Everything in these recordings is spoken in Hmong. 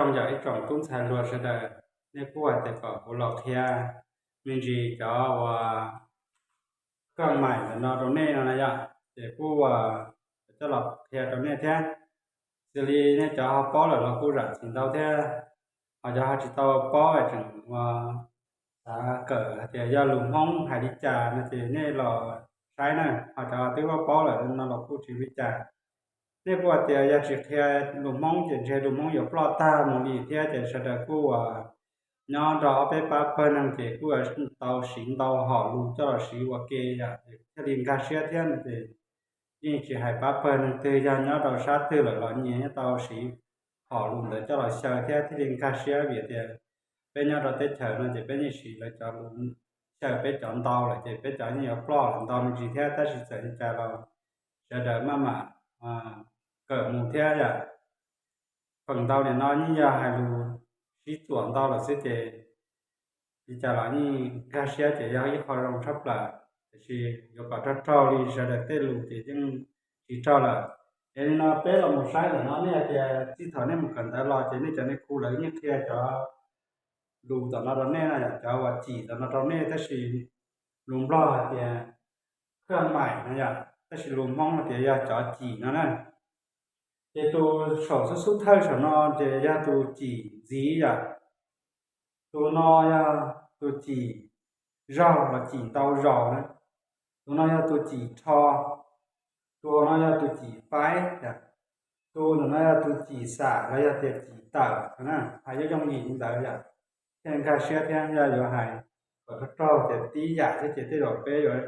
Yog ib tsoom tub ntxhais hluas sawv daws, nej kuj hais tias kom kuv los qhia me ntsis cov uas koj maim ntawm no rau nej no na yom, ces kuj coj los qhia rau nej thiab. Xws li nej cov ho paub lawm los kuj zam txim ntau thiab, ho cov ho tsis tau paub tseem ua xav kawm hais tias yog lus Hmoob hais li cas no ces nej los saib na, ho cov twb paub paub lawm no los kuj tsis ua li cas. Nej kuj hais tias yog tsis qhia lus Hmoob ces ntshe lus Hmoob yuav ploj tag mus li thiab ces sawv daws kuj nyob nrog ob peb pab pawg neeg ces kuj yuav tau siv ntau hom lus coj los siv ua ke yom, thiaj li nkag siab thiab no ces yeej tsis hais pab pawg neeg twg, yog nyob rau sab twg lawm los nyias tau siv hom lus ntawd coj los xyaw thiab thiaj li nkag siab vim tias peb nyob rau teb chaws no ces peb yeej siv lawv cov lus xyaw peb cov ntau lawm ces peb cov yeej yuav ploj lawm ntau me ntsis thiab, tab sis txawm li cas los sawv daws maj mam kawm mus thiab yom. Feem ntau nim no yeej yog hais lus sib txuam ntau lawm xwb ces li cas los yeej nkag siab ces yog ib qho zoo tshaj plaws, tiam sis yuav kom raug raug li sawv daws tej lus ces yeej tsis raug lawm. Es li no peb los mus saib ntawm no, nej hais tias txij thaum nej mus kawm ntawv los ces nej cov niam khu lawv yeej qhia cov lus tom no rau nej no yom, cov uas cim tom no rau nej, tab sis lus Nplog hais tias khaj maim no yom, tab sis lus Hmoob hais tias yog cov cim no na. Ces tus saum xub xub thawj saum no ces yog tus cim ntxiv yom. Tus no yog tus cim zaug los cim ntau zaus na. Tus no yog tus cim rho. Tus no yog tus cim faib yom. Tus ntawm no yog tus cim xam los yog tias cim tawm na, hais yooj yooj yim li ntawd yom. Thiaj nkag siab thiab, yog yuav hais kom raug raug ces tib yam thiab ces tej zaum peb yuav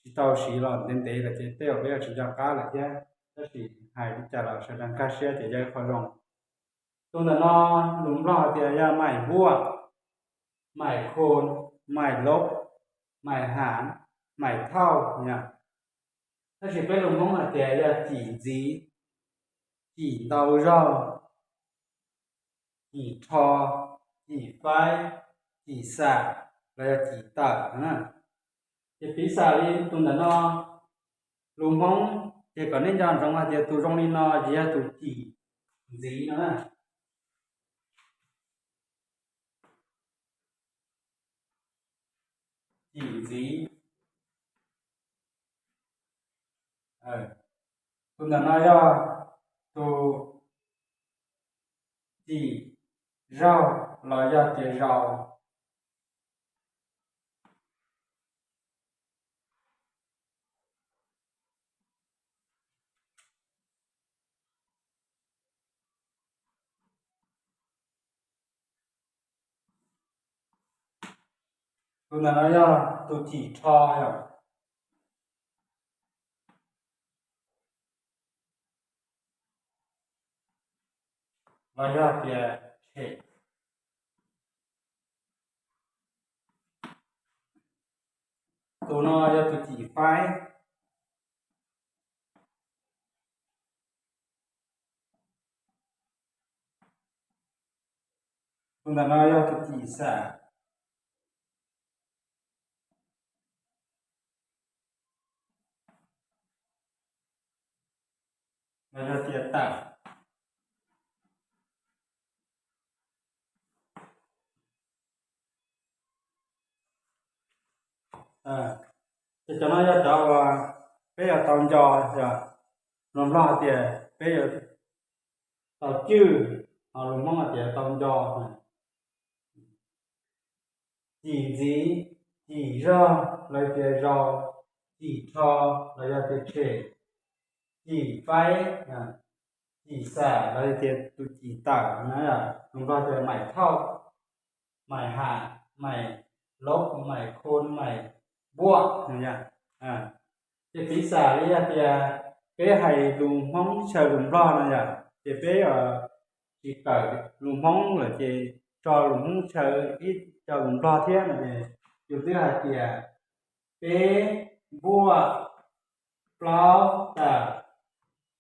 tsis tau siv los ntev ntev lawm ces tej zaum peb yuav tsis nco qab lawm thiab, tab sis hais li cas los sawv daws nkag siab ces yog ib qho zoo. Tus ntawm no lus Nplog hais tias yog maim npuaj, maim khon, maim lob, maim ham, maim thauj yom. Tab sis peb lus Hmoob hais tias yog cim ntxiv, cim ntau zaug, cim rho, cim faib, cim xam los yog cim tawm na. Ces piv xam li tus ntawm no, lus Hmoob ces kom nej nco ntsoov hais tias tus zoo li no ces yog tus cim ntxiv no na. Cim ntxiv. Tus ntawm no yog tus cim zaug los yog tias zaus. Tus ntawm no yog tus cim rho yom, los yog tias tshem. Tus no yog tus cim faib. Tus ntawm no yog tus cim xam. Los yog tias tawm. Ces cov no yog cov uas peb yuav tau nco, yog lus Nplog hais tias peb yuav tau cwj, ho lus Hmoob hais tias tau nco. Cim ntxiv, cim zaug los tias zaus, cim rho los yog tias tshem, cim faib, cim xam los tias tus cim tawm na, lus Nplog tias maim thauj, maim ham, maim lob, maim khon, maim npuaj. Ces piv xam li hais tias peb hais lus Hmoob xyaw lus Nplog no yom, ces peb yuav tsis kawm lus Hmoob lawm ces tso lus Hmoob xyaw ib co lus Nplog thiab no ces yus twb hais tias peb npuaj plaub tawm,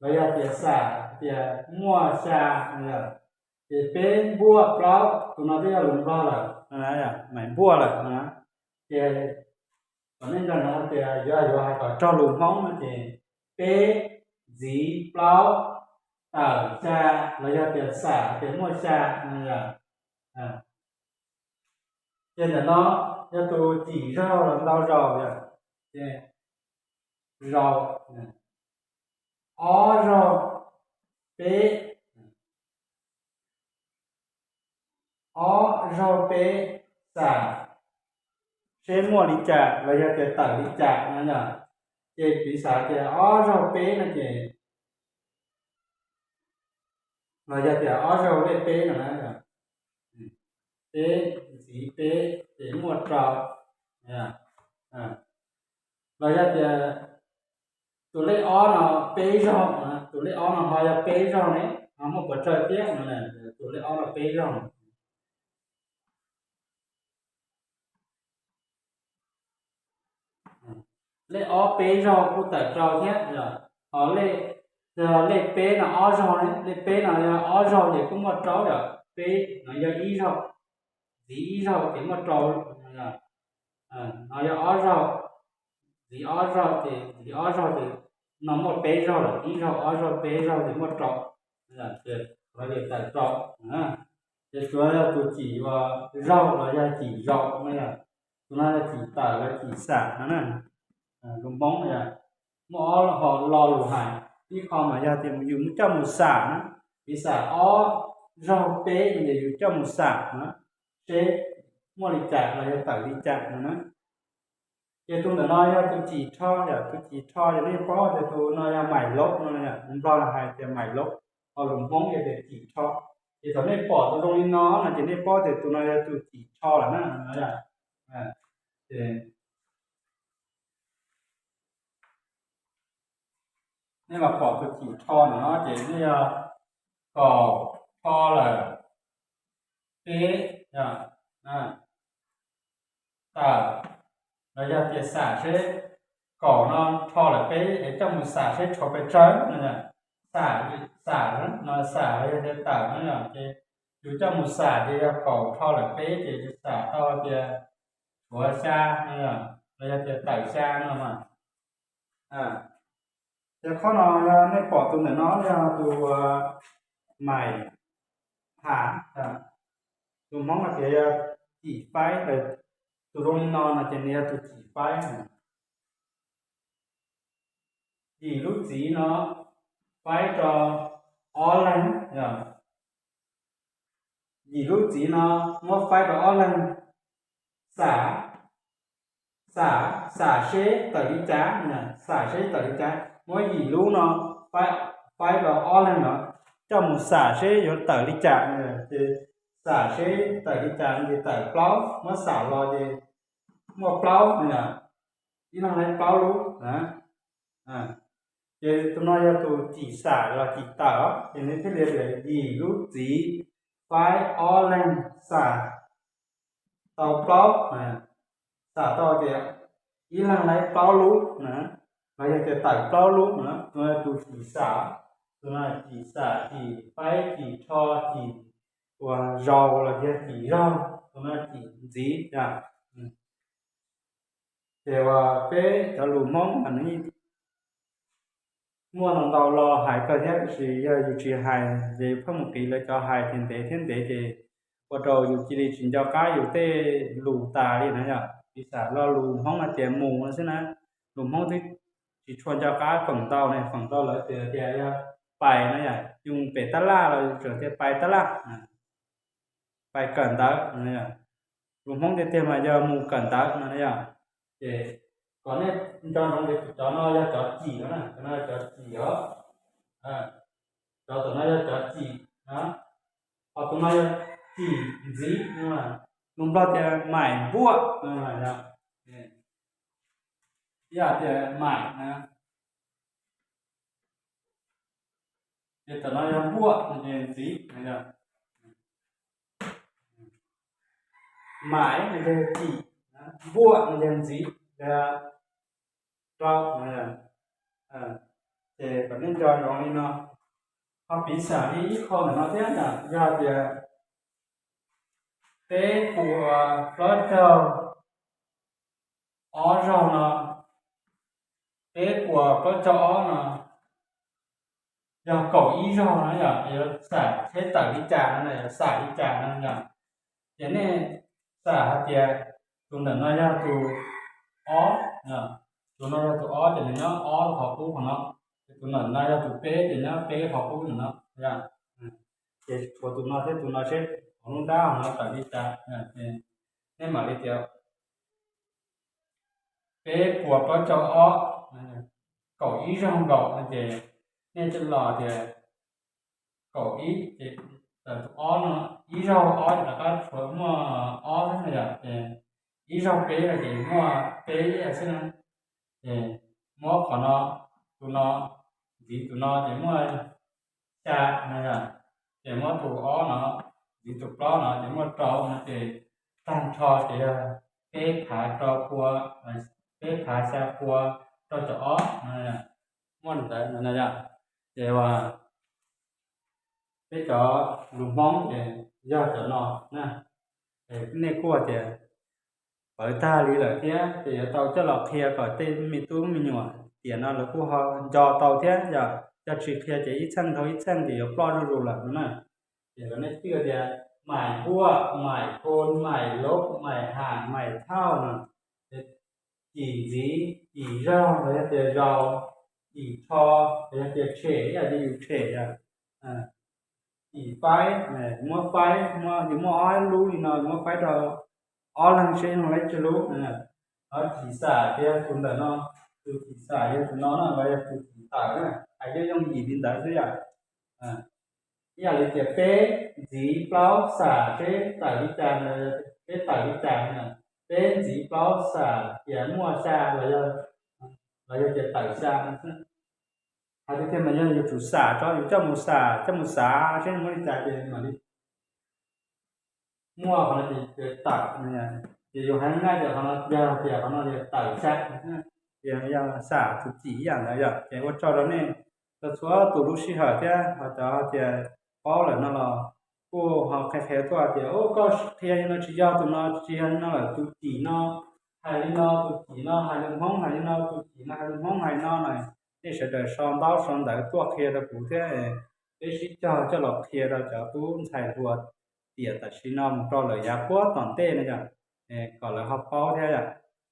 los yog tias xam tias muaj xya no yom, ces peb npuaj plaub, tus no twb yog lus Nplog lawm, maim npuaj lawm na. Ces kom nej nco ntsoov tias yog yuav hais kom raug lus Hmoob no ces peb ntxiv plaub, tawm xya los yog tias xam tias muaj xya no yom. Ces ntawm no yog tus cim zaug los ntau zaus yom, ces zaus, ob zaug peb, ob zaug peb xam seb muaj li cas los yog tias tawm li cas no yom. Ces piv xam tias ob zaug peb no ces los yog tias ob zaug lej peb no na, peb ntxiv peb ces muaj rau, los yog tias tus lej ob no peb zaug, tus lej ob no ho yog peb zaug ne, ho muaj puas tsawg thiab no, tus lej ob no peb zaug. Lej ob peb zaug kuj tawm rau thiab yom. Ho lej, lej peb no ob zaug ne, lej peb no yog ob zaug ces kuj muaj rau yom, peb no yog ib zaug, ntxiv ib zaug ces muaj rau, no yog ob zaug, ntxiv ob zaug ces ntxiv ob zaug ces no muaj peb zaug lawm, ib zaug ob zaug peb zaug ces muaj rau, ces tawm rau. Ces tsuav yog tus cim zaug los yog cim zaus no yom, tus no yog cim tawm los cim xam no na. Lus Hmoob yom, muaj ob lo lus hais, ib qho mas yog tias yus coj mus xam na, piv xam ob zaug peb no ces yus coj mus xam na, seb muaj li cas los yog tawm li cas no na. Ces tus ntawm no yog tus cim rho yom, tus cim rho ces nej paub tias tus no yog maim laub no, lus Nplog hais tias maim laub, ho lus Hmoob yog tias cim rho. Ces thaum nej pom tus zoo li no no ces nej paub tias tus no yog tus cim rho lawm na. Ces nej los pom tus cim rho no ces nej yog kaum rho lawm peb, tawm los yog tias xam seb kaum no rho lawm peb es coj mus xam seb tshuav pes tsawg no. Xam, xam no xam los yog tias tawm no yom, ces yus coj mus xam ces yog kaum rho lawm peb ces yus xam tau tias tshuav xya no yom, los yog tias tawm xya no mas. Ces qhov no yog nej pom tus ntawm no yog tus maim pham, tus Hmoob no ces yog cim faib, tus zoo li no no ces nws yog tus cim faib. Yim lub txiv no faib rau ob leeg, yim lub txiv no muab faib rau ob leeg, xam, xam, xam seb tawm li cas, xam seb tawm li cas, muab yim lub no faib, faib rau ob leeg no coj mus xam seb yuav tawm li cas, ces xam seb tawm li cas ces tawm plaub, muab xam los ces muaj plaub no, ib leeg laib plaub lub. Ces tus no yog tus cim xam los cim tawm, ces nws thiaj li tias yim lub txiv faib ob leeg xam tau plaub, xam tau tias ib leeg laib plaub lub na, los yog tias tawm plaub lub na, tus no tus cim xam, tus no cim xam, cim faib, cim rho, cim uas zaus los yog cim zaug, tus no cim ntxiv. Ces uas peb cov lus Hmoob mas nws muaj ntau ntau lo hais kawg thiab, tab sis yog yus tsis hais ces yus pheej mus qiv lawv cov hais ces ntev thiab ntev ces ua rau yus cia li tsis nco qab yus tej lus tas li na yom. Piv xam lo lus Hmoob hais tias mus no xwb na, lus Hmoob twb tsis tshua nco qab feem ntau ne, feem ntau lawv tias tias yog pais na yom, yus pem tab laj los yus tseem tias pais tab laj, pais kawm ntawv no. Lus Hmoob tiag tiag mas yog mus kawm ntawv no na yom. Ces kom nej nco ntsoov tias cov no yog cov cim no na, cov no yog cov cim os. Cov tom no yog cov cim, ho tus no yog cim ntxiv, lus Nplog tias maim npuaj, ib yam tias maim na. Ces tom no yog npuaj no ces ntxiv, maim no ces cim, npuaj no ces ntxiv, rau. Ces kom nej nco ntsoov li no. Ho piv xam li ib qho ntawm no thiab na, yog tias peb puas plaub caug ob zaug no, peb puas plaub caug ob no, yog kaum ib zaug no yog yuav xam tsheb tawm li cas no, yuav xam li cas no yog. Ces nej xam hais tias tus ntawm no yog tus ob, tus no yog tus ob ces nws nyob ob qhov qub qhov no, ces tus ntawm no yog tus peb ces nyob peb qhov qub ntawm no. Ces tshuav tus no thiab tus no seb hauv lub nrab no tawm li cas. Nej mam li tias peb puas plaub caug ob, kaum ib zaug nkaus no ces nej coj los tias kaum ib ces tawm tus ob no, ib zaug ob ces rov qab tshuav muaj ob xwb no yog, ces ib zaug peb no ces muaj peb xwb na. Ces muab qhov no, tus no ntxiv tus no ces muaj xya no yog, ces muab tus ob no ntxiv tus plaub no ces muaj rau no ces tag nrho ces yog peb phav rau pua, peb phav xya pua rau caum ob no, muaj li ntawd no yog. Ces uas peb cov lus Hmoob ces yog cov no na. Nej kuj tias pawv tag li lawm thiab ces yuav tau coj los qhia kom tej me tub me nyuam tiam no lawv kuj ho nco tau thiab yog, yog tsis qhia ces ib txheej dhau ib txheej ces yuav ploj zuj zus lawm no na. Ces lawv nej twb tias mais npuaj, mais khon, mais lob, mais ham, mais thauj no, cim ntxiv, cim zaug los yog tias zaus, cim rho los yog tias tshem, ib yam li yus tshem yog, cim faib, muab faib, yus muaj ob lub li no yus muab faib rau ob leeg seb zoo li tsawg lub. Ho cim xam ces yog tus ntawm no, tus cim xam yog tus no na, los yog tus cim tawm na, hais yooj yooj yim li ntawd xwb yom. Ib yam li tias peb ntxiv plaub xam seb tawm li cas, peb tawm li cas, peb ntxiv plaub xam tias muaj xya los yog, los yog tias tawm xya no xwb. Hais tias tiag mas yog yus tsum xam tso, yus coj mus xam, coj mus xav seb muaj li cas ces mam li muaj qhov no ces tawm. Ces yus hais meej tias qhov no yog tias qhov no tias tawm xya, ces yog xam tus cim ib yam ntawd yom. Ces ua tsaug rau nej txhua tus lub sij hawm thiab ho cov tias paub lawm no los kuj ho qhia qhia tuaj tias, u, koj qhia li no tsis yog, tus no tsis yog li no lawm, tus cim no hais li no, tus cim no hais lus Hmoob hais li no, tus cim no hais lus Hmoob hais li no na. Nej sawv daws sau ntaub sau ntawv tuaj qhia rau kuv thiab, peb sib cog coj los qhia rau cov tub ntxhais hluas tiam tam sim no mus rau lawm yav puag tom ntej no yom, kom lawv ho paub thiab yom.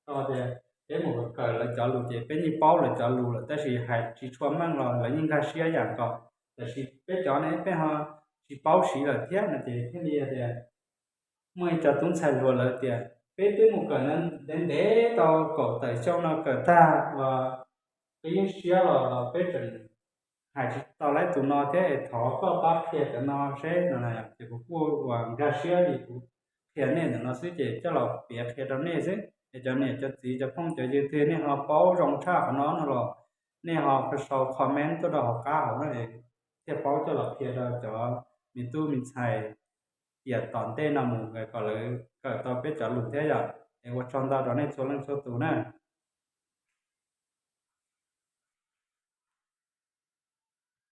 Tau tias peb mus kawm lawv cov lus ces peb yeej paub lawv cov lus lawm tab sis hais tsis tshua meej los lawv yeej nkag siab yam kom, tab sis peb cov ne peb ho tsis paub siv lawm thiab no ces thiaj li tias muaj ib co tub ntxhais hluas lawv tias peb twb mus kawm ntev ntev tau kaum tawm xyoo no kawm tag los peb yeej siab los los peb tseem hais tsis tau laib tus no thiab es thov koj pab qhia cov no seb no na. Ces kuv kuj uas nkag siab li kuv qhia nej ntawm no xwb ces coj los piav qhia rau nej xwb es cov niam cov txiv cov phooj cov ywg twg nej ho paub zoo tshaj qhov no no los nej ho sau comment tuaj rau hauv qab hauv no es thiaj paub coj los qhia rau cov me tub me ntxhais tiam tom ntej no mus kom lawv kawm tau peb cov lus thiab yom. Es ua tsaug ntau rau nej txhua leej txhua tus na.